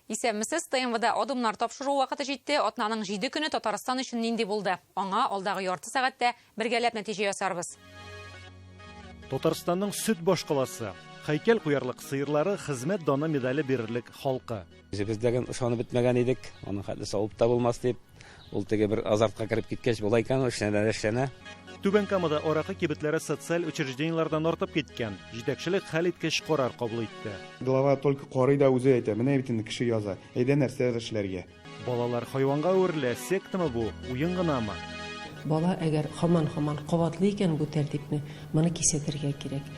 Исәнмесез, ТНВда Адымнар тапшыру вакыты җитте. Атнаның 7 көне Татарстан өчен нинди булды? Аңа алдагы ярты сәгатьтә бергәләп нәтиҗә ясарбыз. Татарстанның сөт башкаласы, һәйкәл куярлык сыерлары, хезмәт даны медале бирерлек халкы. Үзебез дә ышанып бетмәгән идек, аның хәтле савып та булмас дип. Ул теге бер азартка кереп киткәч, болай икән, эшләнә дә эшләнә. Түбән Камада аракы кибетләре социаль учреждениеләрдән артып киткән. Җитәкчелек хәлиткеч карар кабул итте. Глава только карый да үзе әйтә, менә бит инде кеше яза, әйдә нәрсәдер эшләргә. Балалар хайванга әверелә, сектамы бу, уен гынамы? Бала әгәр һаман-һаман кабатлый икән бу тәртипне, моны кисәтергә кирәк.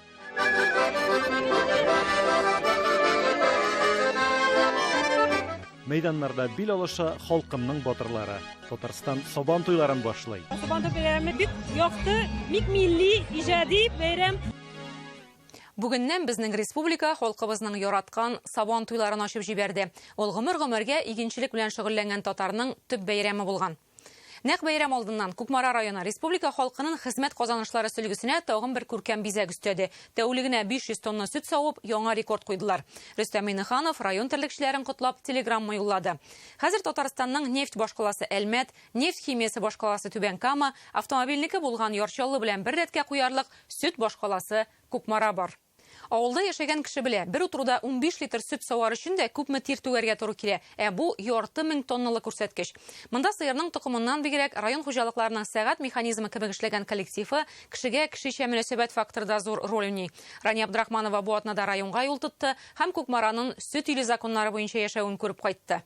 Мәйданнарда бил алыша халкымның батырлары. Татарстан Сабан туйларын башлый. Сабан туй бәйрәме бик якты, бик милли, иҗади бәйрәм. Бүгеннән безнең республика халкыбызның яраткан Сабан туйларын ачып җибәрде. Ул гомер-гомергә игенчелек белән шөгыльләнгән татарның төп бәйрәме булган. Нәкъ бәйрәм алдыннан Кукмара районы республика халкының хезмәт казанышлары сөлгесенә тагын бер күркәм бизәк өстәде. Тәүлегенә 500 тонна сөт савып, яңа рекорд куйдылар. Рөстәм Миңнеханов район терлекчеләрен котлап телеграмма юллады. Хәзер Татарстанның нефть башкаласы Әлмәт, нефть химиясе башкаласы Түбән Кама, автомобильнеке булган Яр Чаллы белән бер рәткә куярлык сөт башкаласы Кукмара бар. Авылда яшәгән кеше белә, бер утыруда 15 литр сөт савар өчен дә күпме тир түгәргә туры килә. Ә бу ярты мең тонналы күрсәткеч. Монда сыерның токымыннан бигрәк район хуҗалыкларының сәгать механизмы кебек эшләгән коллективы, кешегә кешечә мөнәсәбәт факторы да зур роль уйный. Рания Абдрахманова бу атнада районга юл тотты һәм Кукмараның сөт иле законнары буенча яшәвен күреп кайтты.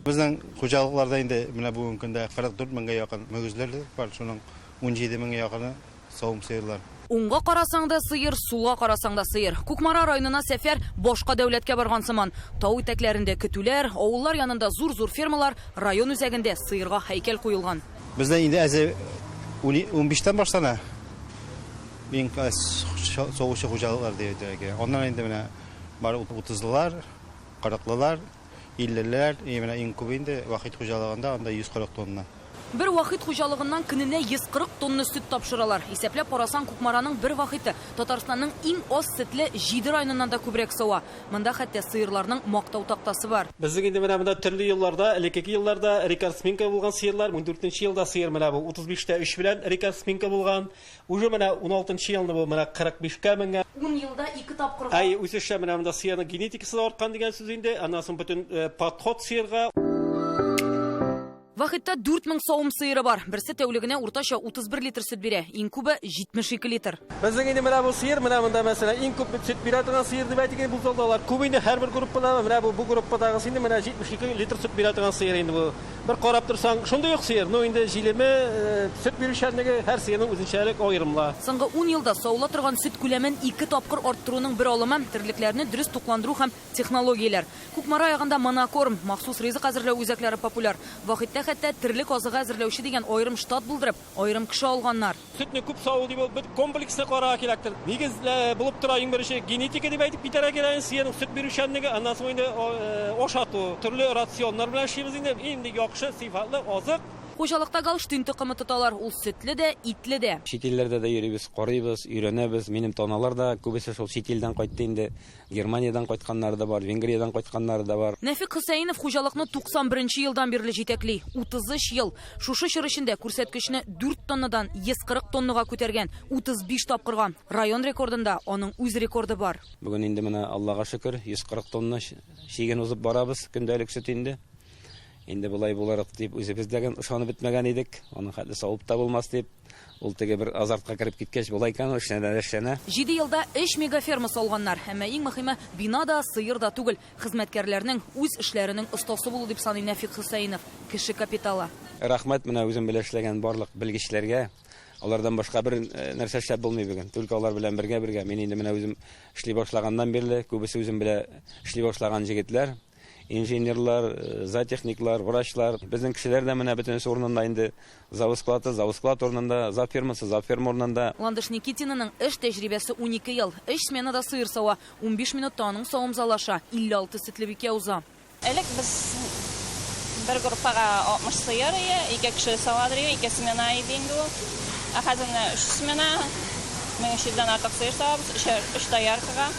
Безнең хуҗалыкларда инде менә бүгенге көндә 44 меңгә якын мөгезләр бар, шуның 17 меңгә якыны савым сыерлар. Уңга карасаң да сыер, сулга карасаң да сыер. Кукмара районына сәфәр башка дәүләткә барган сыман. Тау итәкләрендә көтүләр, авыллар янында зур-зур фермалар, район үзәгендә сыерга һәйкәл куелган. Бездә инде әзе 15-тән башлана. Иң соғучы хуҗалыклар дип әйтергә. Аннан инде менә бар 30-лылар, 40-лылар, 50-леләр, менә иң күбе инде Вахит хуҗалыгында анда 140 тонна. Бер Вахит хуҗалыгыннан көненә 140 тонна сөт тапшыралар. Исәпләп карасаң, Кукмараның бер Вахиты Татарстанның иң аз сөтле 7 районыннан да күбрәк сава. Монда хәтта сыерларның мактау тактасы бар. Безнең инде менә монда төрле елларда, элеккеге елларда рекордсменка булган сыерлар, 14 елда сыер менә бу 35-тә 3 белән рекордсменка булган. Уже менә 16 елны бу менә 45-кә менгән. 10 елда 2 тапкырга. Әй, үсешә менә монда сыерның генетикасы да арткан дигән сүз инде. Аннан соң бөтен подход сыерга. Вахитта 4000 савым сыеры бар. Берсе тәүлегенә уртача 31 литр сөт бирә. Иң күбе 72 литр. Безнең инде менә бу сыер, менә монда мәсәлән иң күп сөт бирә торган сыер дип әйтик, бу залда алар күп инде һәрбер группада, менә бу группадагы инде менә 72 литр сөт бирә торган сыер инде бу. Бер карап торсаң, шундый ук сыер, ну инде җилеме, сөт бирүчәнлеге һәр сыерның үзенчәлек аерымла. Соңгы 10 елда савыла торган сөт күләмен 2 тапкыр арттыруның бер алымы терлекләрне дөрес тукландыру һәм технологияләр. Кукмара ягында монокорм, махсус ризык әзерләү үзәкләре популяр. Вахитта хәтта терлек азыгы әзерләүче дигән аерым штат булдырып, аерым кеше алганнар. Сөтне күп саву дип ул бер комплекслы карарга кирәктер. Нигез булып тора иң беренче генетика дип әйтеп китәргә кирәк, сыерның сөт бирүчәнлеге, аннан соң инде ашату, төрле рационнар белән эшлибез инде. Инде яхшы сыйфатлы азык. Хуҗалыкта Голштин токымы тоталар. Ул сөтле дә, итле дә. Чит илләрдә дә йөрибез, карыйбыз, өйрәнәбез. Минем таналар да күбесе шул чит илдән кайтты инде. Германиядән кайтканнары да бар, Венгриядән кайтканнары да бар. Нәфик Хөсәенов хуҗалыкны 91 елдан бирле җитәкли. 33 ел. Шушы чор эчендә күрсәткечне 4 тоннадан 140 тоннага күтәргән 35 тапкырга. Район рекордында аның үз рекорды бар. Бүген инде менә Аллага шөкер 140 тонна чиген узып барабыз көндәлек сөт инде. Инде болай буларак дип үзебез дә ышанып бетмәгән идек. Аның хәтле савып та булмас дип. Ул теге бер азартка кереп киткәч, болай икән, эшләнә дә эшләнә. 7 елда 3 мегаферма салганнар. Әмма иң мөһиме бина да, сыер да түгел. Хезмәткәрләрнең үз эшләренең остасы булу дип саный Нәфик Хөсәенов. Кеше капиталы. Рәхмәт менә үзем белән эшләгән барлык белгечләргә. Алардан башка бер нәрсә эшләп булмый бүген. Только алар белән бергә-бергә. Мин инде менә үзем эшли башлаганнан бирле, күбесе үзем белән эшли башлаган җегетләр, инженерлар, зоотехниклар, врачлар. Безнең кешеләр дә менә бөтенесе урынында инде. Завсклады, завсклад урынында, завфермасы, завферма урынында. Ландыш Никитинаның эш тәҗрибәсе 12 ел. 3 сменада сыер сава. 15 минутта аның савым залы аша 56 сөтле бикә уза. Элек без бер группага 60 сыер ие, 2 кеше савадыр ие, 2 смена иде инде ул. Ә хәзер менә 3 смена, 1300 артык сыер савабыз, 3 дояркага.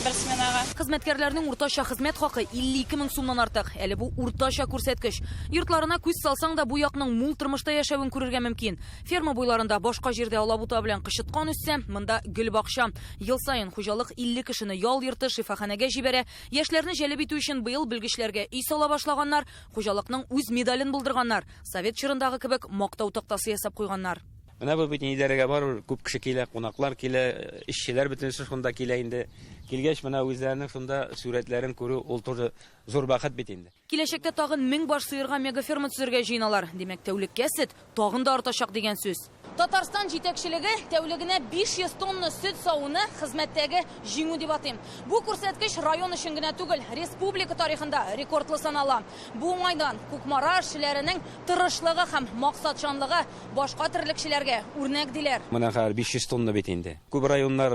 бер сменага. Хезмәткәрләрнең уртача хезмәт хакы 52 мең сумнан артык. Әле бу уртача күрсәткеч. Йортларына күз салсаң да, бу якның мул тормышта яшәвен күрергә мөмкин. Ферма буйларында башка җирдә алабута белән кычыткан үссә, монда гөлбакча. Ел саен хуҗалык 50 кешене ял йорты, шифаханәгә җибәрә. Яшьләрне җәлеп итү өчен быел белгечләргә өй сала башлаганнар, хуҗалыкның үз медален булдырганнар. Совет чорындагы кебек мактау тактасы ясап куйганнар. Менә бу бит идарәгә барыбер күп кеше килә, кунаклар килә, эшчеләр бөтенесе шунда килә инде. Килгәч, менә үзләренең шунда сурәтләрен күрү, ул тоже зур бәхет бит инде. Киләчәктә тагын 1000 баш сыерга мегаферма төзергә җыеналар. Димәк, тәүлеккә сөт тагын да артачак дигән сүз. Татарстан җитәкчелеге тәүлегенә 500 тонна сөт савуны хезмәттәге җиңү дип атый. Бу күрсәткеч район өчен генә түгел, республика тарихында рекордлы санала. Бу уңайдан Кукмара эшчеләренең тырышлыгы һәм максатчанлыгы башка терлекчеләргә үрнәк, диләр. Менә хәзер 500 тонна бит инде. Күп районнар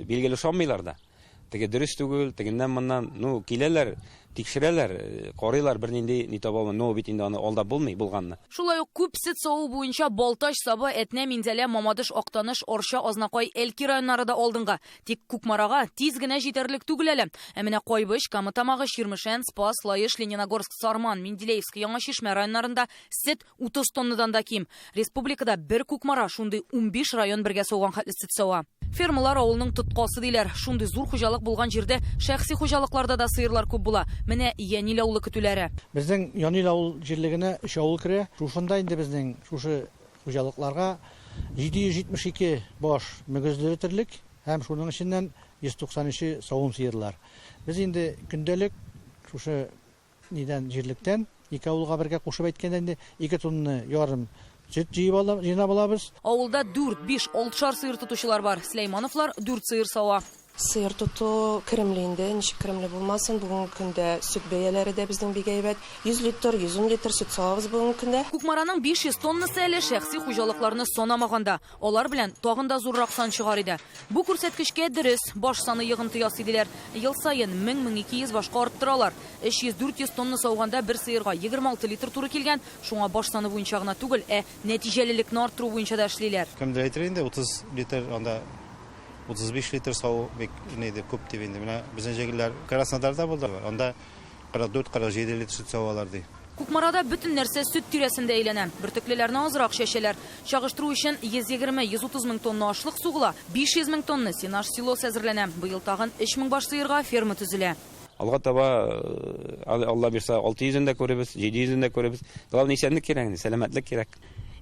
билгеле ышанмыйлар да. Теге дөрес түгел, тегеннән-моннан. Ну, киләләр, тикшерәләр, карыйлар, бернинди ни таба алмый. Ну, бит инде аны алдап булмый булганны. Шулай ук күп сөт саву буенча Балтач, Саба, Әтнә, Минзәлә, Мамадыш, Актаныш, Арча, Азнакай, Әлки районнары да алдынгы. Тик Кукмарага тиз генә җитәрлек түгел әле. Ә менә Кайбыч, Кама Тамагы, Чирмешән, Спас, Лаеш, Лениногорск, Сарман, Менделеевск, Яңа Чишмә районнарында сөт 30 тоннадан да ким. Республикада бер Кукмара шундый 15 район бергә сауган хәтле сөт сава. Фермалар авылның тоткасы диләр. Шундый зур хуҗалык булган җирдә шәхси хуҗалыкларда да сыерлар күп була. Менә Янил авылы көтүләре. Безнең Янил авыл җирлегенә өч авыл керә. Шушында инде безнең шушы хуҗалыкларга 772 баш мөгезле терлек һәм шуның эченнән 193 савым сыерлар. Без инде көндәлек шушы Нидән, җирлектән, ике авылга бергә кушып әйткәндә инде, ике тонна ярым сөт җыеп ала, җыйнап алабыз. Авылда дүрт, биш, алтышар сыер тотучылар бар. Сөләймановлар дүрт сыер сава. Сыер тоту керемле инде, ничек керемле булмасын, бүгенге көндә сөт бәяләре дә безнең бик әйбәт. 100 литр, 110 литр сөт савабыз бүгенге көндә. Кукмараның 500 тоннасы әле шәхси хуҗалыкларны санамаганда. Алар белән тагын да зуррак сан чыгар иде. Бу күрсәткечкә дөрес, баш саны йогынты ясый, диләр. Ел саен 1000-1200 башка арттыралар. 300-400 тонна сауганда бер сыерга 26 литр туры килгән, шуңа баш саны буенча гына түгел, ә нәтиҗәлелекне арттыру буенча да эшлиләр. Кемдер әйтер инде, 30 литр, анда 35 литр саву бик ни дип, күп дип инде. Менә безнең җегетләр Краснодарда булды, анда 44-47 литр сөт савалар, ди. Кукмарада бөтен нәрсә сөт тирәсендә әйләнә. Бөртеклеләрне азрак чәчәләр. Чагыштыру өчен 120, 130 мең тонна ашлык сугыла, 500 мең тонна сенаж-силос әзерләнә. Быел тагын 3000 баш сыерга ферма төзелә. Алга таба, Алла бирса, 600-ен дә күрербез, 700-ен дә күрербез. Главное, исәнлек кирәк инде, сәламәтлек кирәк.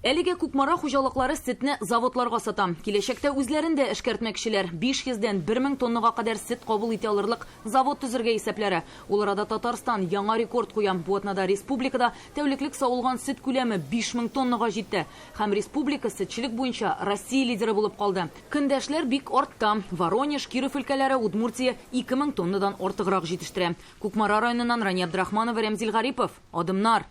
Әлегә Кукмара хуҗалыклары сөтне заводларга сата. Киләчәктә үзләрен дә эшкәртмәкчеләр. 500 дән 1000 тоннага кадәр сөт кабул итә алырлык завод төзергә исәпләре. Ул арада Татарстан яңа рекорд куя. Бу атнада республикада тәүлеклек савылган сөт күләме 5000 тоннага җитте. Һәм республика сөтчелек буенча Россия лидеры булып калды. Көндәшләр бик артта. Воронеж, Киров өлкәләре, Удмуртия 2000 тоннадан артыграк җитештерә. Кукмара районыннан Рания Абдрахманова, Рәмзил Гарипов. Адымнар.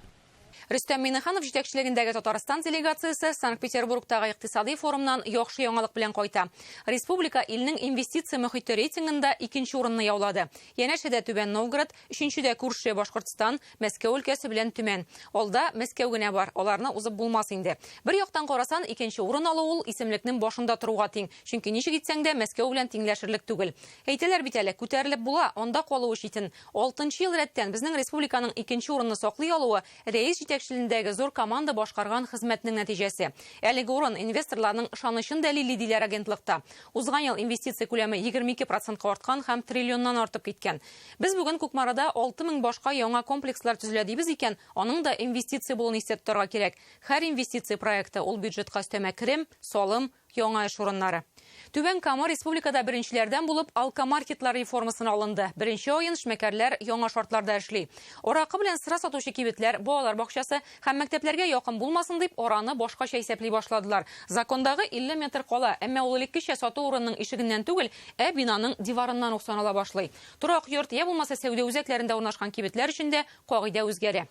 Рөстәм Миңнеханов җитәкчелегендәге Татарстан делегациясе Санкт-Петербургтагы икътисади форумнан яхшы яңалык белән кайта. Республика илнең инвестиция мохите рейтингында икенче урынны яулады. Янәшәдә Түбән Новгород, өченчедә күрше Башкортстан, Мәскәү өлкәсе белән Төмән. Алда Мәскәү генә бар, аларны узып булмас инде. Бер яктан карасан, икенче урын алу ул исемлекнең башында торуга тиң. Чөнки ничек итсәң дә Мәскәү белән тиңләшерлек түгел. Әйтәләр бит әле, күтәрелеп була, анда калуы читен. Алтынчы ел рәттән безнең республиканың икенче урынны саклый алуы рәис җитәкчелендәге зур команда башкарган хезмәтнең нәтиҗәсе. Әлеге урын инвесторларның ышанычын дәлилли, диләр агентлыкта. Узган ел инвестиция күләме 22 процентка арткан һәм триллионнан артып киткән. Без бүген Кукмарада 6000 башка яңа комплекслар төзелә дибез икән, аның да инвестиция булуын истә тотарга кирәк. Һәр инвестиция проекты ул бюджетка өстәмә керем, салым, Яңа эш урыннары. Түбән Кама республикада беренчеләрдән булып алкомаркетлар реформасына алынды. Беренче аен эшмәкәрләр яңа шартларда эшли. Аракы белән сыра сатучы кибетләр, балалар бакчасы һәм мәктәпләргә якын булмасын дип, араны башкача исәпли башладылар. Закондагы 50 метр кала, әмма ул элеккечә сату урынының ишегеннән түгел, ә бинаның диварыннан ук санала башлый. Торак йорт, я булмаса сәүдә үзәкләрендә урнашкан кибетләр өчен дә кагыйдә үзгәрә.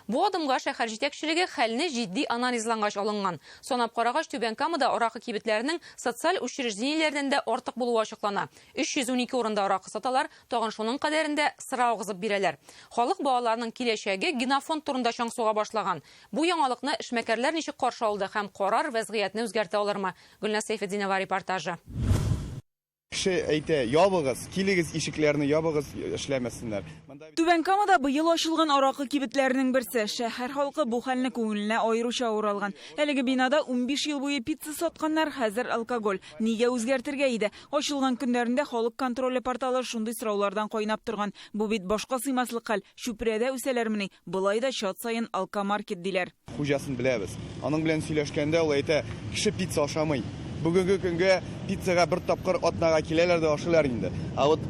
Бу адымга шәһәр җитәкчелеге хәлне җитди анализлангач алынган. Санап карагач, Түбән Камада аракы кибетләренең социаль учреждениеләрдән дә артык булуы ачыклана. 312 урында аракы саталар, тагын шуның кадәрендә сыра агызып бирәләр. Халык балаларның киләчәге, генофонд турында чаң суга башлаган. Бу яңалыкны эшмәкәрләр ничек каршы алды һәм карар вәзгыятьне үзгәртә алырмы? Гөлназ Сәйфетдинова репортажы. Кеше әйтә, ябыгыз, килегез, ишекләрне ябыгыз, эшләмәсеннәр. Монда бит. Түбән Камада быел ачылган аракы кибетләренең берсе. Шәһәр халкы бу хәлне күңеленә аеруча авыр алган. Әлеге бинада 15 ел буе пицца сатканнар, хәзер алкоголь. Нигә үзгәртергә иде? Ачылган көннәрендә Халык контроле порталы шундый сораулардан кайнап торган. Бу бит башка сыймаслык хәл, чүпрәдә үсәләрмени? Болай да чат саен алкомаркет, диләр. Хуҗасын беләбез. Аның белән сөйләшкәндә ул әйтә, кеше пицца ашамый. Бүгенге көнгә пиццага бер тапкыр атнага киләләр дә ашыйлар инде. Ә вот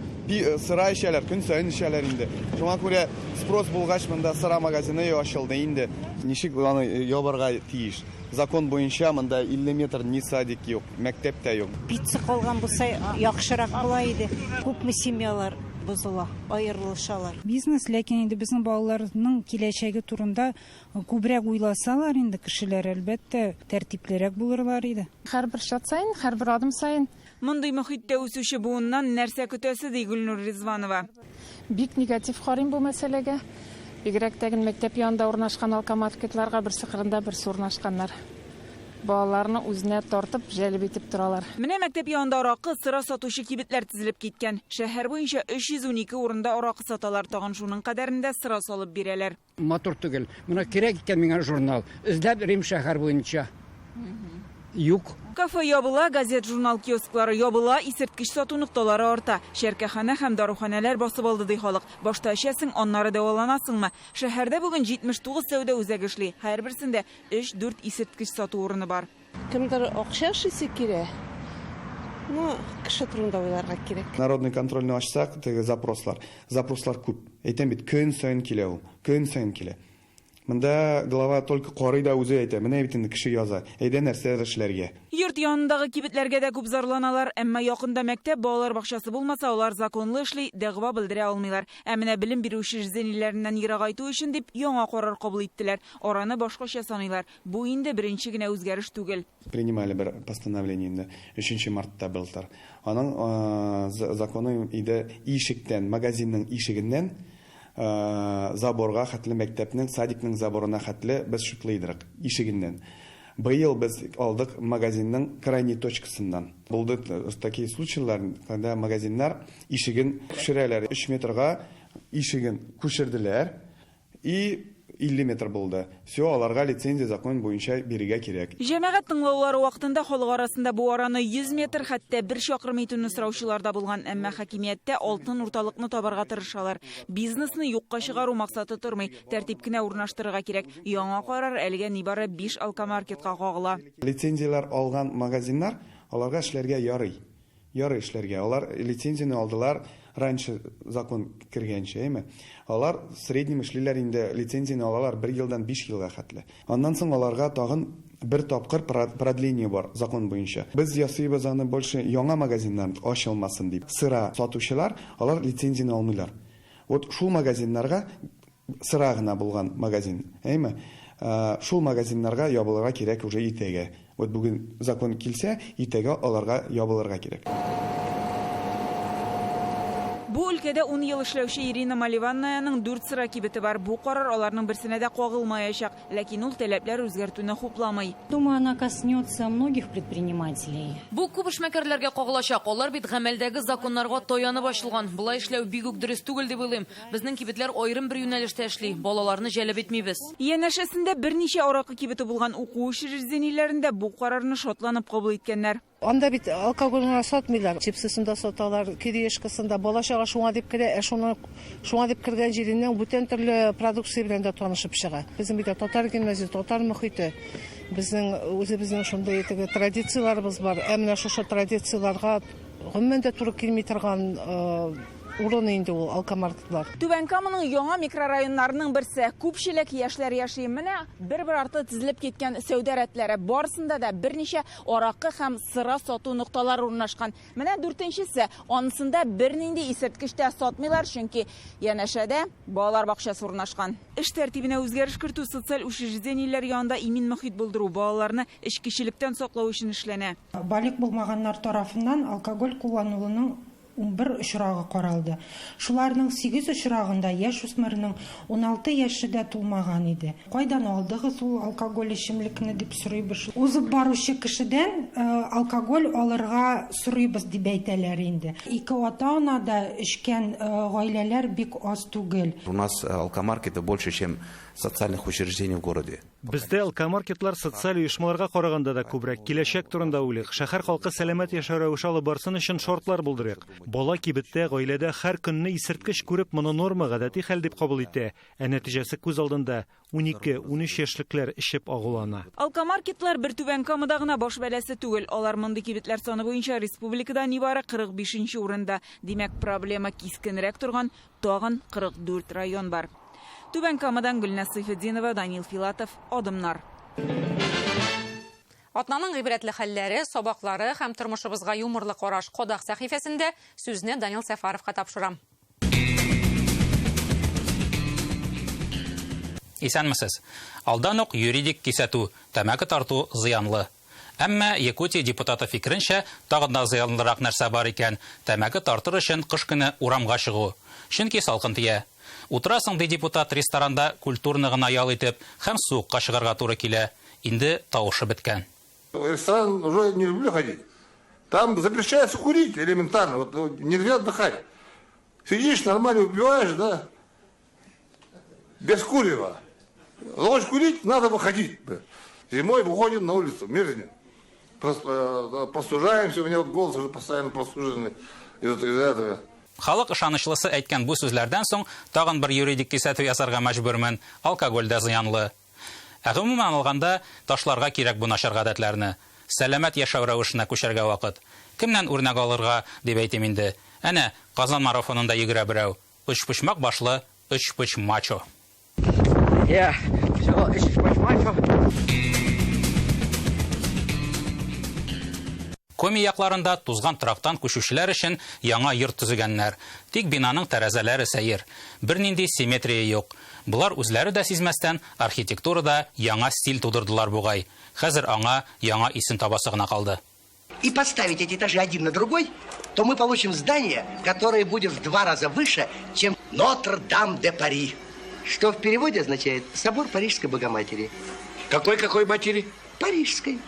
сыра эчәләр, көн саен эчәләр инде. Шуңа күрә спрос булгач, монда сыра магазины ачылды инде. Ничек аны ябарга тиеш? Закон буенча монда 50 метр ни садик юк, мәктәп тә юк. Пицца калган булса, яхшырак була иде. Күпме семьялар бозыла, аерылышалар. Бизнес, ләкин инде безнең балаларның киләчәге турында Күбрәк уйласалар инде кешеләр, әлбәттә, тәртиплерәк булырлар иде. Һәрбер чат саен, һәрбер адым саен. Мондый мохиттә үсүче буыннан нәрсә көтәсе, ди Гөлнур Ризванова. Бик негатив карыйм бу мәсьәләгә. Бигрәк тә гел мәктәп янында урнашкан алкомаркетларга, берсе кырында, берсе урнашканнар. Балаларны үзенә тартып, җәлеп итеп торалар. Менә мәктәп янында аракы, сыра сатучы кибетләр тезелеп киткән. Шәһәр буенча 312 урында аракы саталар, тагын шуның кадәрендә сыра салып бирәләр. Матур түгел. Менә кирәк икән миңа журнал. Эзләп йөрим шәһәр буенча. Юк. Кафе ябыла, газет-журнал киосклары ябыла, исерткеч сату нокталары арта. Чәркәханә һәм даруханәләр басып алды, ди халык. Башта эчәсең, аннары дәваланасыңмы? Шәһәрдә бүген 79 сәүдә үзәге эшли. Һәрберсендә өч-дүрт исерткеч сату урыны бар. Кемдер акча эшлисе килә, но кеше турында уйларга кирәк. Народный контрольне ачсак, теге запрослар, запрослар күп. Әйтәм бит, көн саен килә ул, көн саен килә. Монда глава только карый да үзе әйтә, менә бит инде кеше яза, әйдә нәрсәдер эшләргә. Йорт янындагы кибетләргә дә күп зарланалар, әмма якында мәктәп, балалар бакчасы булмаса, алар законлы эшли, дәгъва белдерә алмыйлар. Ә менә белем бирү учреждениеләреннән ерагайту өчен дип яңа карар кабул иттеләр. Араны башкача саныйлар. Бу инде беренче генә үзгәреш түгел. Принимали бер постановление инде өченче мартта былтыр. Аның законы иде ишектән, магазинның ишегеннән заборга хәтле, мәктәпнең, садикның заборына хәтле без шутлый идек, ишегеннән. Быел без алдык магазинның крайний точкасыннан. Булды такие случайлар, когда магазиннар ишеген күчерәләр, өч метрга ишеген күчерделәр. И 50 метр булды. Все, аларга лицензия закон буенча бирергә кирәк. Җәмәгать тыңлаулары вакытында халык арасында бу араны 100 метр, хәтта бер чакрым итүне сораучылар да булган. Әмма хакимияттә алтын урталыкны табарга тырышалар. Бизнесны юкка чыгару максаты тормый, тәртип кенә урнаштырырга кирәк. Яңа карар әлегә нибары биш алкомаркетка кагыла. Лицензияләр алган магазиннар, аларга эшләргә ярый. Ярый эшләргә. Алар лицензияне алдылар раньше закон кергәнче, әйме? Алар в среднем эшлиләр инде, лицензияне алалар бер елдан биш елга хәтле. Аннан соң аларга тагын бер тапкыр продление бар закон буенча. Без ясыйбыз аны больше яңа магазиннар ачылмасын дип. Сыра сатучылар, алар лицензияне алмыйлар. Вот шул магазиннарга Сыра гына булган магазин, әйме? Шул магазиннарга ябылырга кирәк уже иртәгә. Вот бүген закон килсә, иртәгә аларга ябылырга кирәк. Бу өлкәдә ун ел эшләүче Ирина Маливаннаяның дүрт сыра кибете бар. Бу карар аларның берсенә дә кагылмаячак. Ләкин ул таләпләр үзгәртүне хупламый. Думаю, она коснется многих предпринимателей. Бу күп эшмәкәрләргә кагылачак. Алар бит гамәлдәге законнарга таянып ачылган. Болай эшләү бик үк дөрес түгел дип уйлыйм. Безнең кибетләр аерым бер юнәлештә эшли, балаларны җәлеп итмибез. Янәшәсендә берничә аракы кибете булган уку учреждениеләрендә бу карарны шатланып кабул иткәннәр. Анда бит алкоголь гына сатмыйлар, чипсысын да саталар, кириешкасын да. Бала-чага шуңа дип керә, ә шуны шуңа дип кергән җиреннән бүтән төрле продукция белән дә танышып чыга. Безнең бит татар гимназия, татар мохите. Безнең үзебезнең шундый теге традицияләребез бар. Ә менә шушы традицияләргә гомумән дә туры килми торган урын инде ул алкомаркетлар. Түбән Каманың яңа микрорайоннарының берсе. Күпчелек яшьләр яши. Менә бер-бер артлы тезелеп киткән сәүдә рәтләре. Барысында да берничә аракы һәм сыра сату нокталары урнашкан. Менә дүртенчесе. Анысында бернинди исерткеч тә сатмыйлар, чөнки янәшәдә балалар бакчасы урнашкан. Эш тәртибенә үзгәреш кертү социаль учреждениеләр янында имин мохит булдыру, балаларны эчкечелектән саклау өчен эшләнә. Балигъ булмаганнар тарафыннан алкоголь кулланылуның 11 очрагы каралды. Шуларның 8 очрагында яшүсмернең 16 яше дә тулмаган иде. Кайдан алдыгыз ул алкоголь эчемлекне дип сорыйбыз. Узып баручы кешедән алкоголь алырга сорыйбыз дип әйтәләр инде. Ике ата-ана да эчкән гаиләләр бик аз түгел. У нас алкомаркеты больше, чем социальных учреждений в городе. Бездә алкомаркетлар социаль оешмаларга караганда да күбрәк. Киләчәк турында уйлыйк. Шәһәр халкы сәламәт яшәү рәвеше алып барсын өчен шартлар булдырыйк. Бала кибеттә, гаиләдә һәр көнне исерткеч күреп, моны норма, гадәти хәл дип кабул итә. Ә нәтиҗәсе күз алдында. 12-13 яшьлекләр эчеп агулана. Алкомаркетлар бер Түбән Камада гына баш бәласе түгел. Алар мондый кибетләр саны буенча республикада нибары 45 урында. Димәк, проблема кискенрәк торган тагын 44 район бар. Түбән Камадан Гөлназ Сайфетдинова, Данил Филатов, Адымнар. Атнаның гыйбрәтле хәлләре, сабаклары һәм тормышыбызга юморлы караш Кодак сәхифәсендә сүзне Данил Сәфаровка тапшырам. Исәнмесез. Алдан ук юридик кисәтү, тәмәке тарту зыянлы. Әмма Якутия депутаты фикеренчә, тагын да зыянлырак нәрсә бар икән. Тәмәке тартыр өчен кыш көне урамга чыгу. Чөнки салкын тия. Утырасың, ди депутат, ресторанда культурны гына ял итеп, һәм суыкка чыгарга туры килә. Инде тавышы беткән. Ресторан уже не люблю ходить. Там запрещается курить элементарно, вот, нельзя отдыхать. Сидишь, нормально выпиваешь, да, без курева. Хочешь курить, надо выходить. Зимой выходим на улицу, мерзнем. Простужаемся, у меня вот голос уже постоянно простуженный из-за этого. Халык ышанычлысы әйткән бу сүзләрдән соң тагын бер юридик кисәтү ясарга мәҗбүрмен. Алкоголь дә зыянлы. Ә гомумән алганда, ташларга кирәк бу начар гадәтләрне. Сәламәт яшәү рәвешенә күчәргә вакыт. Кемнән үрнәк алырга дип әйтим инде. Әнә, Казан марафонында йөгерә берәү. Өчпочмак башлы, өчпочмачо. Я, все, өчпочмачо. Коми якларында тузган торактан күчүчеләр өчен яңа йорт төзегәннәр. Тик бинаның тәрәзәләре сәер. Бернинди симметрия юк. Болар үзләре дә сизмәстән архитектурада яңа стиль тудырдылар бугай. Хәзер аңа яңа исем табасы гына калды. И поставить эти этажи один на другой, то мы получим здание, которое будет в 2 раза выше, чем Нотр-Дам-де-Пари. Что в переводе означает «Собор Парижской Богоматери». Какой-какой матери? Парижской.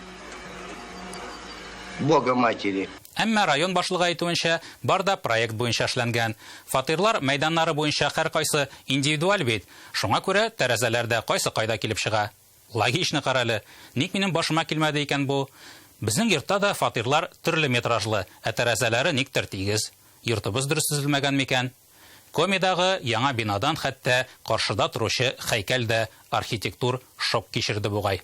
Богоматери. Әмма район башлыгы әйтүенчә, бар да проект буенча эшләнгән. Фатирлар мәйданнары буенча һәркайсы индивидуаль бит. Шуңа күрә тәрәзәләр дә кайсы кайда килеп чыга. Логично карале. Ник минем башыма килмәде икән бу? Безнең йортта да фатирлар төрле метражлы, ә тәрәзәләре никтер тигез. Йортыбыз дөрес төзелмәгән микән? Комидагы яңа бинадан хәтта каршыда торучы һәйкәл дә архитектур шок кичерде бугай.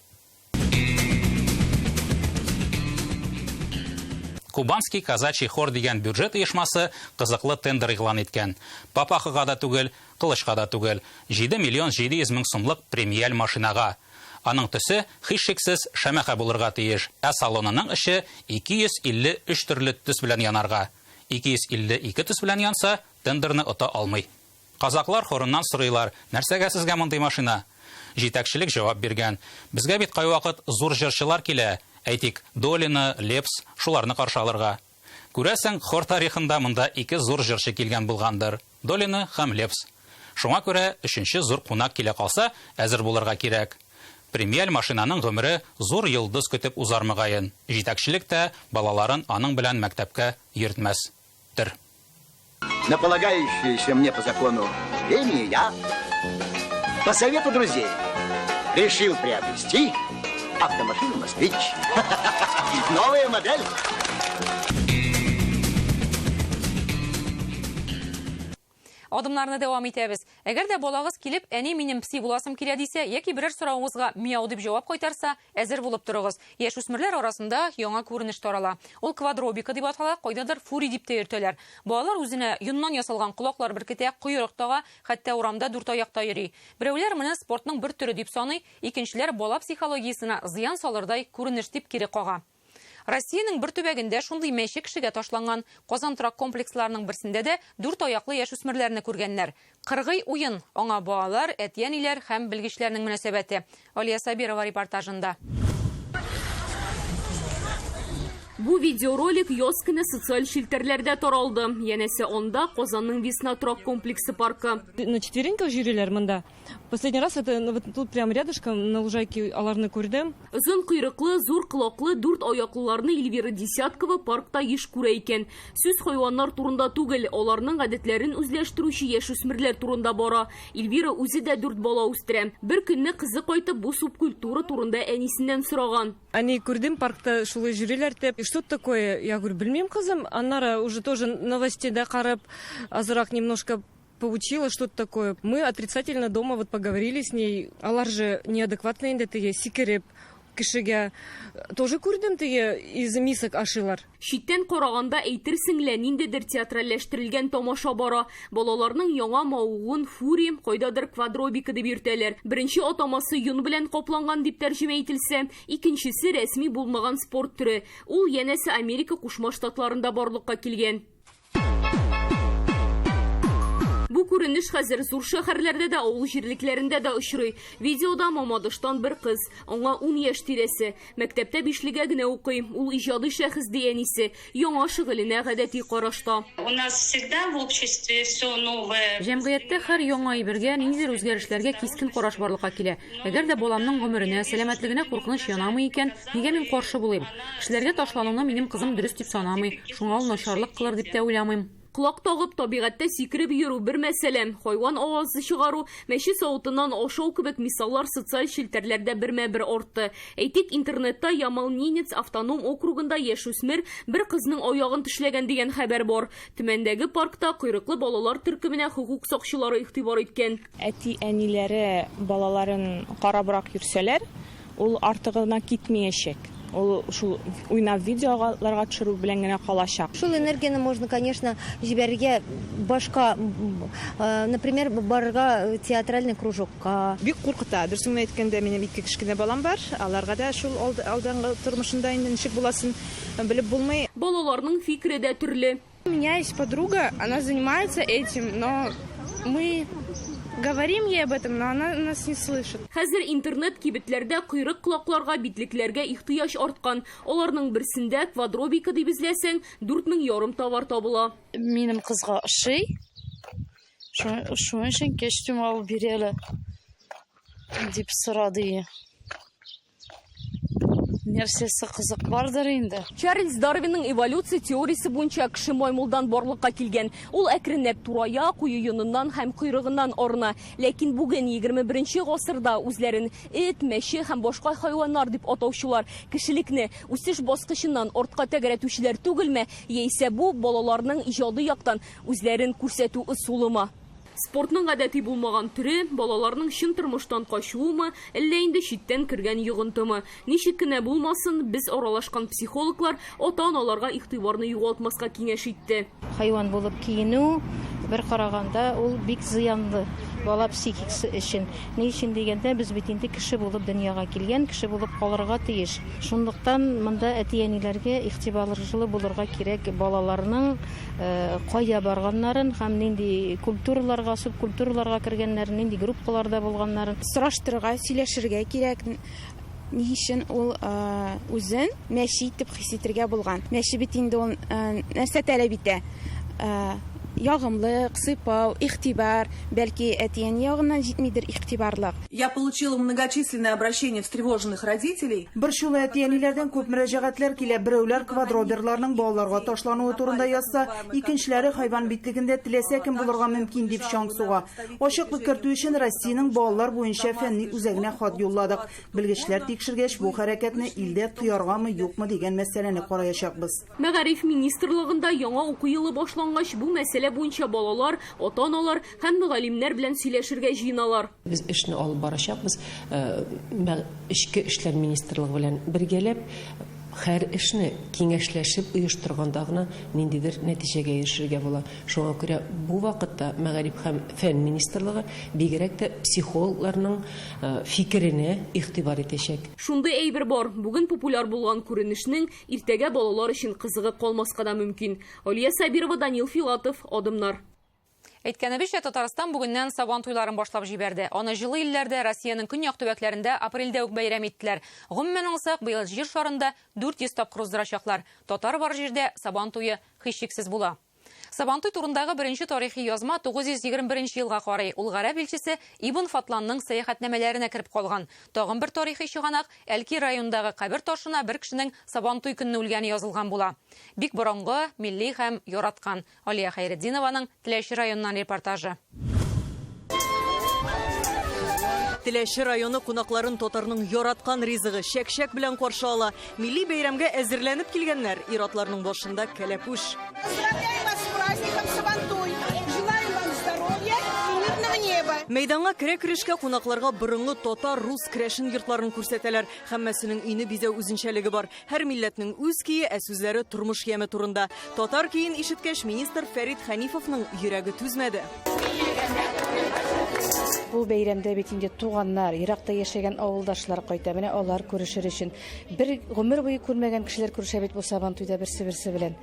Кубанский казачий хор дигән бюджет оешмасы кызыклы тендер игълан иткән. Папахыга да түгел, кылычка да түгел. 7 миллион 700 мең сумлык премиаль машинага. Аның төсе һичшиксез шәмәхә булырга тиеш, ә салонының эче 253 төрле төс белән янарга. 252 төс белән янса, тендерны ота алмый. Казаклар хорыннан сорыйлар, нәрсәгә сезгә мондый машина? Җитәкчелек җавап биргән. Безгә бит кайвакыт зур җырчылар килә. Әйтик, Долина, Лепс, шуларны каршы алырга. Күрәсең, хор тарихында монда 2 зур җырчы килгән булгандыр. Долина һәм Лепс. Шуңа күрә 3-нче зур кунак килә калса, әзер булырга кирәк. Премиаль машинаның гомере зур йолдыз көтеп узар мөгаен. Җитәкчелек тә балаларын аның белән мәктәпкә йөртмәс. Тер. На полагающуюся мне по закону премию я по совету друзей решил приобрести автомашину «Москвич». Новая модель. Адымнарны дәвам итәбез. Әгәр дә балагыз килеп, әни минем пси буласым килә дисә, яки берәр соравыгызга мияу дип җавап кайтарса, әзер булып торыгыз. Яшүсмерләр арасында яңа күренеш тарала. Ул квадробика дип атала, кайдадыр фури дип тә йөртәләр. Балалар үзенә йоннан ясалган колаклар беркетә, койрык тага, хәтта урамда дүрт аякта йөри. Берәүләр моны спортның бер төре дип саный, икенчеләр бала психологиясенә зыян салырдай күренеш дип кире кага. Россиянең бер төбәгендә шундый мәче кешегә ташланган. Казан торак комплексларының берсендә дә дүрт аяклы яшүсмерләрне күргәннәр. Кыргый уен, аңа балалар, әти-әниләр һәм белгечләрнең мөнәсәбәте. Алия Сабирова репортажында. Бу видеоролик яз көне социаль челтәрләрдә таралды. Янәсе анда Казанның Весна торак комплексы паркы. На четвереньках йөриләр монда. Последний раз это ну, вот тут прям рядышком на лужайке аларны күрдем. Озын койрыклы, зур колаклы дүрт аяклыларны Эльвира Десяткова паркта еш күрә икән. Сүз хайваннар турында түгел, аларның гадәтләрен үзләштерүче яшүсмерләр турында бара. Эльвира үзе дә дүрт бала үстерә. Бер көнне кызы кайтып бу субкультура турында әнисеннән сораган. Әни күрдем паркта шулай йөриләр дип. Что это такое? Я говорю, белмим, кызым. Аннары уже тоже новостида карап, азрак немножко поучила, что это такое. Мы отрицательно дома вот поговорили с ней. Алар же неадекватный инде теге сикереп кешегә. Тоже күрдем теге из мисок ашыйлар. Читтән караганда әйтерсең лә ниндидер театральләштерелгән тамаша бара. Балаларның яңа мавыгуын фурри, кайдадыр квадробика дип йөртәләр. Беренче атамасы йон белән капланган дип тәрҗемә ителсә, икенчесе рәсми булмаган спорт төре. Ул янәсе Америка Кушма Штатларында барлыкка килгән. Бу күренеш хәзер зур шәһәрләрдә дә, авыл җирлекләрендә дә очрый. Видеода Мамадыштан бер кыз, аңа 10 яшь тирәсе. Мәктәптә бишлегә генә укый. Ул иҗади шәхес ди әнисе. Яңа шөгыленә гадәти карашта. У нас всегда в обществе все новое. Җәмгыятьтә һәр яңа әйбергә, ниндидер үзгәрешләргә кискен караш барлыкка килә. Әгәр дә баламның гомеренә, сәламәтлегенә куркыныч янамый икән, нигә мин каршы булыйм? Кешеләргә ташлануны минем кызым дөрес дип санамый. Шуңа ул начарлык кылыр дип тә уйламыйм. Колак тагып, табигатьтә сикереп йөрү бер мәсьәлә, хайван авазы чыгару, мәче савытыннан ашау кебек мисаллар социаль челтәрләрдә бермә-бер артты. Әйтик, интернетта Ямал-Ненец автоном округында яшүсмер бер кызның аягын тешләгән дигән хәбәр бар. Төмәндәге паркта койрыклы балалар төркеменә хокук сакчылары игътибар иткән. Әти-әниләре балаларын карабрак йөрсәләр, ул артыгына китмәячәк. Ул шул уйнап видеоларга төшерү белән генә калачак. Шул энергияне можно, конечно, җибәрергә башка, например, барырга театральный кружокка. Бик куркыта. Дөресен генә әйткәндә, минем ике кечкенә балам бар. Аларга да шул алдангы тормышында инде ничек буласын белеп булмый. Балаларның фикере дә төрле. У меня есть подруга, она занимается этим, но мы говорим ей об этом, но она нас не слышит. Хәзер интернет кибетләрдә койрык колакларга, битлекләргә ихтыяҗ арткан. Аларның берсендә квадробика дип эзләсәң, дүрт мең ярым товар табыла. Минем кызга ошый. Шуның өчен костюм алып бир әле дип сорады. Нәрсәсе кызык бардыр инде. Чарльз Дарвинның эволюция теориясе буенча кеше маймылдан барлыкка килгән. Ул әкренләп турая, куе йоныннан һәм койрыгыннан арына. Ләкин бүген 21 гасырда үзләрен эт, мәче һәм башка хайваннар дип атаучылар кешелекне үсеш баскычыннан артка тәгәрәтүчеләр түгелме, яисә бу балаларның иҗади яктан үзләрен күрсәтү ысулымы? Спортның гадәти булмаган төре, балаларның чын тормыштан качуымы, әллә инде читтән кергән йогынтымы? Ничек кенә булмасын, без аралашкан психологлар ата-аналарга игътибарны югалтмаска киңәш итте. Хайван булып киенү бер караганда ул бик зыянлы бала психикасы өчен. Ни өчен дигәндә, без бит инде кеше булып дөньяга килгән, кеше булып калырга тиеш. Шунлыктан монда әти-әниләргә игътибарлы булырга кирәк, балаларның кая барганнарын һәм нинди культураларга, субкультураларга кергәннәрен, нинди группаларда булганнарын. Сораштырырга, сөйләшергә кирәк. Ни өчен ул үзен мәче итеп хис итергә булган? Мәче бит инде ул нәрсә таләп итә? Ягымлык, сыйпау, игътибар, бәлки әти-әни ягыннан җитмидер игътибарлык. Я получила многочисленные обращения встревоженных родителей. Борчулы әти-әниләрдән күп мөрәҗәгатьләр килә. Берәүләр квадроберларның балаларга ташлануы турында язса, икенчеләре хайван битлегендә теләсә кем булырга мөмкин дип чаң суга. Ачыклык кертү өчен Россиянең балалар буенча фәнни үзәгенә хат юлладык. Белгечләр тикшергәч, бу хәрәкәтне илдә тыяргамы, юкмы дигән мәсьәләне караячакбыз. Мәгариф министрлыгында яңа уку елы башлангач, бу мәсьәлә буенча балалар, ата-аналар һәм мөгаллимнәр белән сөйләшергә җыеналар. Без эшне алып барачакбыз, Эчке эшләр министрлыгы белән бергәләп, һәр эшне киңәшләшеп оештырганда гына ниндидер нәтиҗәгә ирешергә була. Шуңа күрә бу вакытта Мәгариф һәм фән министрлыгы бигрәк тә психологларның фикеренә игътибар итәчәк. Шундый әйбер бар. Бүген популяр булган күренешнең иртәгә балалар өчен кызыгы калмаска да мөмкин. Алия Сабирова, Данил Филатов, Адымнар. Әйткәнебезчә, Татарстан бүгеннән Сабан туйларын башлап җибәрде. Аны җылы илләрдә, Россиянең көньяк төбәкләрендә апрельдә үк бәйрәм иттеләр. Гомумән алсак, быел җир шарында 400 тапкыр уздырачаклар. Татар бар җирдә Сабан туе һичшиксез була. Сабантуй турындагы беренче тарихи язма 921 елга карый. Ул гарәп илчесе Ибн Фатланның сәяхәтнамәләренә кереп калган. Тагын бер тарихи чыганак, Әлки районындагы кабер ташына бер кешенең Сабантуй көнне үлгәне язылган була. Бик борынгы, милли һәм яраткан. Алия Хәйретдинованың Теләче районыннан репортажы. Теләче районы кунакларын татарның яраткан ризыгы чәкчәк белән каршы ала. Милли бәйрәмгә әзерләнеп килгәннәр. Ир-атларның башында кәләпүш. Поздравляем вас с праздником Сабантуй! Желаем вам здоровья и мирного неба! Мәйданга керә-керешкә кунакларга борынгы татар, рус, керәшен йортларын күрсәтәләр. Һәммәсенең өйне бизәү үзенчәлеге бар. Һәр милләтнең үз көе, ә сүзләре тормыш яме турында. Татар көен ишеткәч, министр Фәрит Хәнифовның йөрәге түзмәде. Бу бәйрәмдә бит инде туганнар, еракта яшәгән авылдашлар кайта. Менә алар күрешер өчен. Бер гомер буе күрмәгән кешеләр күрешә бит бу Сабантуйда берсе-берсе белән.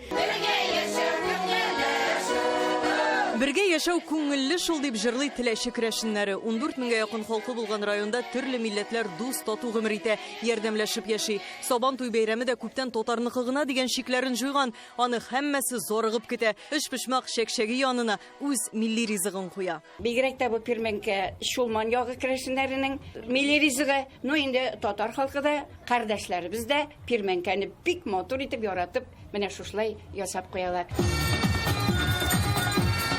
Бергә яшәү күңелле шул, дип җырлый Теләче керәшеннәре. 14 меңгә якын халкы булган районда төрле милләтләр дус, тату гомер итә, ярдәмләшеп яши. Сабан туй бәйрәме дә күптән татарныкы гына дигән шикләрен җуйган. Аны һәммәсе зарыгып көтә. Өчпочмак чәкчәге янына үз милли ризыгын куя. Бигрәк тә бу пирмәнкә Чулман ягы керәшеннәренең милли ризыгы. Ну инде татар халкы да, кардәшләребез дә пирмәнкәне бик матур итеп яратып, менә шушылай ясап куялар.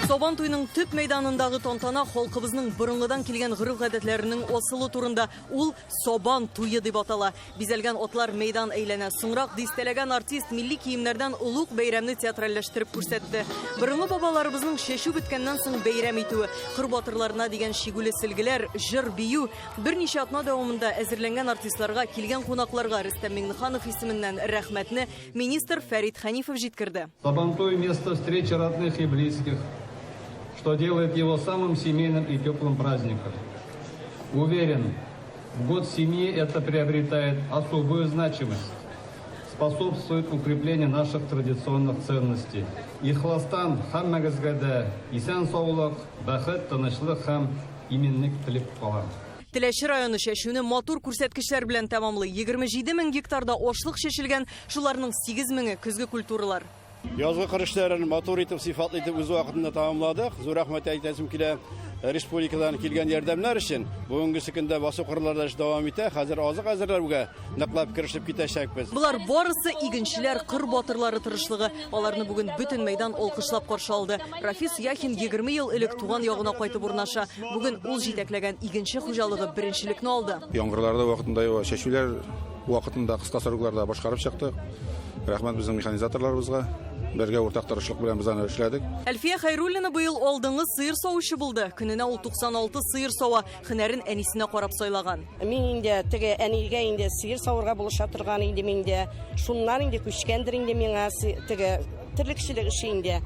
Сабан туйның төп мәйданындагы тантана халкыбызның борынгыдан килгән гореф-гадәтләренең асылы турында. Ул Сабан туе дип атала. Бизәлгән атлар мәйдан әйләнә. Соңрак дистәләгән артист милли киемнәрдән олуг бәйрәмне театральләштереп күрсәтте. Борынгы бабаларыбызның чәчү беткәннән соң бәйрәм итүе, кыр батырларына дигән чигүле сөлгеләр, җыр, бию. Берничә атна дәвамында әзерләнгән артистларга, килгән кунакларга Рөстәм Миңнеханов исеменнән рәхмәтне министр Фәрит Хәнифов җиткерде. Сабантуй, место встречи родных и близких, что делает его самым семейным и теплым праздником. Уверен, в год семьи это приобретает особую значимость, способствует укреплению наших традиционных ценностей. Ихластан һәммәгезгә дә исән-саулык, бәхет, тынычлык һәм иминлек теләп калам. Теләче районы чәчүне матур күрсәткечләр белән тәмамлый. 27 мең гектарда ашлык чәчелгән, шуларның 8 меңе көзге культуралар. Язгы кыр эшләрен матур итеп, сыйфатлы итеп үз вакытында тәмамладык. Зур рәхмәт әйтәсем килә республикадан килгән ярдәмнәр өчен. Бүгенгесе көндә басу кырларда эш дәвам итә. Хәзер азык әзерләүгә ныклап керешеп китәчәкбез. Болар барысы игенчеләр, кыр батырлары тырышлыгы. Аларны бүген бөтен мәйдан алкышлап каршы алды. Рафис Яхин 20 ел элек туган ягына кайтып урнаша. Бүген ул җитәкләгән игенче хуҗалыгы беренчелекне алды. Яңгырлар да вакытында ява, чәчүләр вакытында кыска срокларда башкарып чыктык. Рәхмәт безнең механизаторларыбызга. Бергә уртак тырышлык белән без аны эшләдек. Әлфия Хәйруллина быел алдынгы сыер савучы булды. Көненә ул 96 сыер сава. Һөнәрен әнисенә карап сайлаган. Мин инде теге әнигә инде сыер савырга булыша торган инде мин дә. Шуннан инде күчкәндер инде миңа теге терлекчелек эше инде.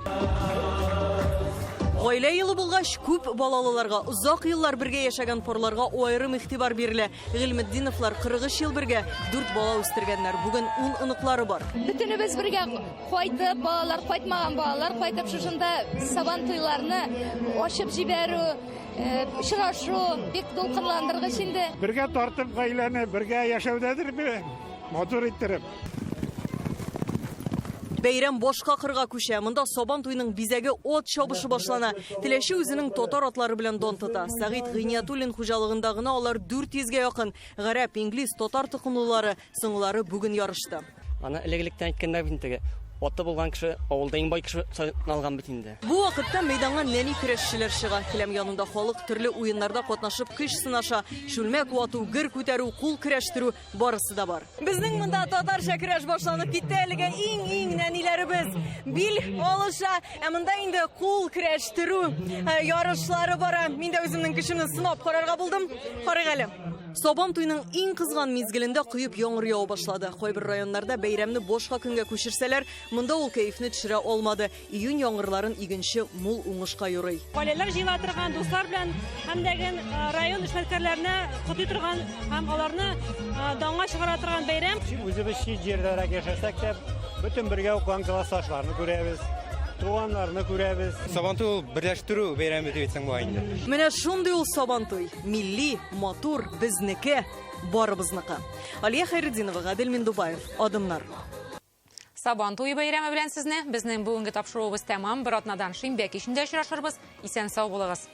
Гаилә елы булгач, күп балалыларга, озак еллар бергә яшәгән парларга аерым игътибар бирелә. Гыйльметдиновлар 43 ел бергә, дүрт бала үстергәннәр. Бүген ун оныклары бар. Бөтенебез бергә кайтып, балалар кайтмаган балалар кайтып, шушында Сабан туйларны ачып җибәрү, э, очрашу бик дулкынландыргыч инде. Бергә тартып гаиләне, бергә яшәүдәдер матур иттереп. Бәйрәм башка кырга күчә. Монда Сабан туеның бизәге ат чабышы башлана. Теләче үзенең татар атлары белән дан тота. Сәгыйть Гыйниятуллин хуҗалыгында гына алар 400 гә якын. Гарәп, инглиз, татар токымлылары, соңгылары бүген ярышты. Аны элек-электән әйткәннәр бит теге. Аты булган кеше авылда иң бай кеше саналган бит инде. Бу вакытта мәйданга нәни көрәшчеләр чыга. Келәм янында халык төрле уеннарда катнашып көч сынаша. Чүлмәк вату, гер күтәрү, кул көрәштерү барысы да бар. Безнең монда татарча көрәш башланып китте. Әлегә иң-иң нәниләребез бил алыша. Ә монда инде кул көрәштерү э, ярышлары бара. Мин дә үземнең көчемне сынап карарга булдым. Карыйк әле. Сабан туйның иң кызган мизгелендә коеп яңгыр ява башлады. Кайбер районнарда бәйрәмне башка көнгә күчерсәләр, монда ул кәефне төшерә алмады. Июнь яңгырларын игенче мул уңышка юрый. Гаиләләр җыела торган, дуслар белән һәм дә район эшмәкәрләренә котлый торган һәм аларны данга чыгара торган бәйрәм. Үзебез чит җирдәрәк яшәсәк тә, бөтен бергә укыган классташларны күрәбез. Туганнарны күрәбез. Сабантуй ул берләштерү бәйрәме дип әйтсәң була инде. Менә шундый ул Сабантуй. Милли, матур, безнеке, барыбызныкы. Алия Хәйретдинова, Гадел Миндубаев. Адымнар. Сабан туе бәйрәме белән сезне. Безнең бүгенге тапшыруыбыз тәмам. Бер атнадан шимбә кичендә очрашырбыз. Исән сау булыгыз.